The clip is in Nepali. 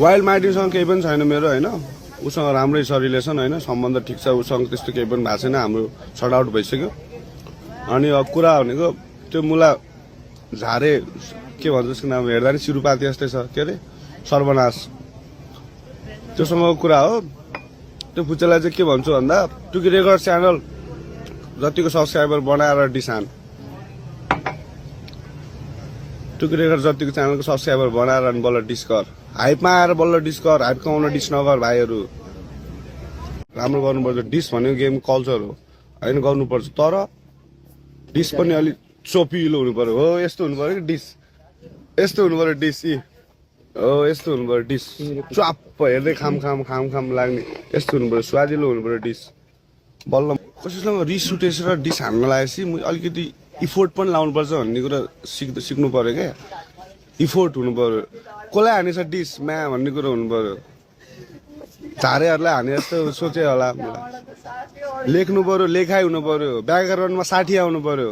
वाइल्ड मार्टिनसँग केही पनि छैन मेरो होइन, उसँग राम्रै छ रिलेसन होइन, सम्बन्ध ठिक छ, उसँग त्यस्तो केही पनि भएको छैन, हाम्रो सर्ट आउट भइसक्यो। अनि अब कुरा भनेको त्यो मुला झारे के भन्छ त्यसको नाम हेर्दा नि सिरुपाती जस्तै छ, के अरे सर्वनाश, त्योसँगको कुरा हो। त्यो फुच्चेलाई चाहिँ के भन्छु भन्दा टुकी रेकर्ड च्यानल जतिको सब्सक्राइबर बनाएर डिसान, टुकी रेकर्ड जतिको च्यानलको सब्सक्राइबर बनाएर अनि बल्ल डिस गर, हाइपमा आएर बल्ल डिस गर, हाइप कमाउन डिस नगर भाइहरू। राम्रो गर्नुपर्छ, डिस भनेको गेम कल्चर हो होइन, गर्नुपर्छ, तर डिस पनि अलिक चोपिलो हुनु पर्यो। हो यस्तो हुनु पर्यो कि डिस, यस्तो हुनु पर्यो डिस, हो यस्तो हुनु पर्यो डिस, च्वाप्प हेर्दै खाम लाग्ने, यस्तो हुनु पर्यो, स्वादिलो हुनु पर्यो डिस। बल्ल कसैसँग रिस उठेछ र डिस हान्न लागेपछि अलिकति इफोर्ट पनि लाउनुपर्छ भन्ने कुरा सिक्नु पर्यो क्या, इफोर्ट हुनु पर्यो। कसलाई हानेछ डिस म्या भन्ने कुरो हुनु पर्यो, झारेहरूलाई हाने जस्तो सोचे होला, लेख्नु पर्यो, लेखाइ हुनु पर्यो, व्याकरणमा 60 आउनु पर्यो।